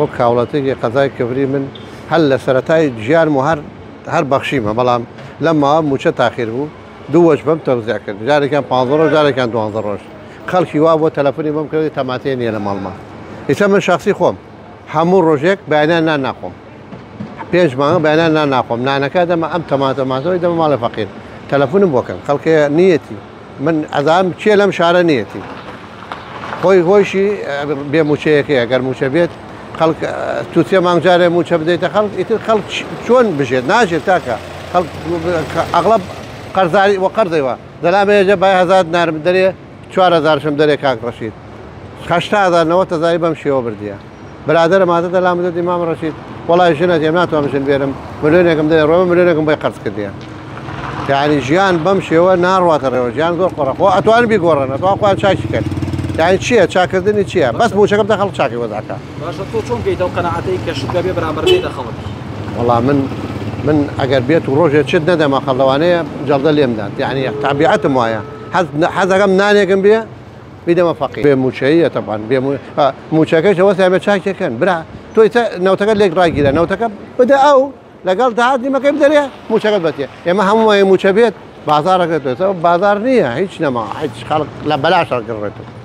وەک هاوڵاتیەکی قەزای کفری من هەر لە سەرەتای ژیانم و هەر هەر بەخشیمە بەڵام لەم ماوە موچە تاخیر بوو دوو وەجبەم تەوزیع کرد جارێکیان 15 ڕۆژ جارێکیان 12 ڕۆژ خەڵکی وا بۆ تەلەفۆنی بۆم کردی تەماتەیە نییە لە ماڵما ئیستا من شخصی خۆم هەموو ڕۆژێک بەیانیان نان ناخۆم پێنج مانگە بەیانیان نان ناخۆم نانەکە دەمە ئەم تەماتە ماتەوەی دەمە ماڵی فەقیر تەلەفۆنم بۆ کەن خەڵکێ نیەتی من ئەزانم کێ لەم شارە نیەتی خۆی خۆیشی بێ موچەیەکەیە گەر موچە بێت خەڵک تو سێ مانگ جارێ موچە بدەیتە خەڵک ئیتر خەڵک چۆن بژێت ناژێت کاکە خەڵک ئەغڵب قەرزاری وە قەرزەوە دەلامەیەجە بای هەزار دینارم دەرێ 4000شم دەرێ کاک ڕەشید 80 هەزار 90 هەزاری بەم شێوە بردیە برادەرم هاتە دەلام دەدی مام ڕەشید وەڵای ژنە دێم ناتوانم ژن بێنم ملیۆنێکم دەێ ڕۆمە ملیۆنێکم بۆی قەرز کردیە یعنی ژیان بەم شێوە ناڕواتە ڕێوە ژیان زۆر قۆڕە خۆ ئەتوان بیگۆڕن ئەتوان خۆیان چاکی کەن یعنی چییە چاکردنی چییە بەس موچەکەم دە خەڵک چاکی وەزعەکە. باشە تۆ چۆن گەیتە ئەو قەناعەتەی کە شت بەبێ بەرامبەر دێتە خەڵک؟ وەڵا من من ئەگەر بێت و ڕۆژێ چت نەدەمە خەڵ لەوانەیە جەڵدە لێم دات یعنی تابیعەتم وایە حەز حەزەکەم نانێکم بێ بیدەمە فەقیر. بێ موچەییە تەبعەن بێ موچەکەش ئەوە سامێ چاکەکەن برا تۆ ئیستا نەوتەکە لێک ڕاگیرە نەوتەکە بدە ئەو لەگەڵ داهات نیمەکەی بدەرێ موچەکەت بەتێ ئێمە هەموومان موچە بێت بازارەکە بازار نییە هیچ نەما هیچ خەڵک لە بەلاش هەڵگڕێتەوە.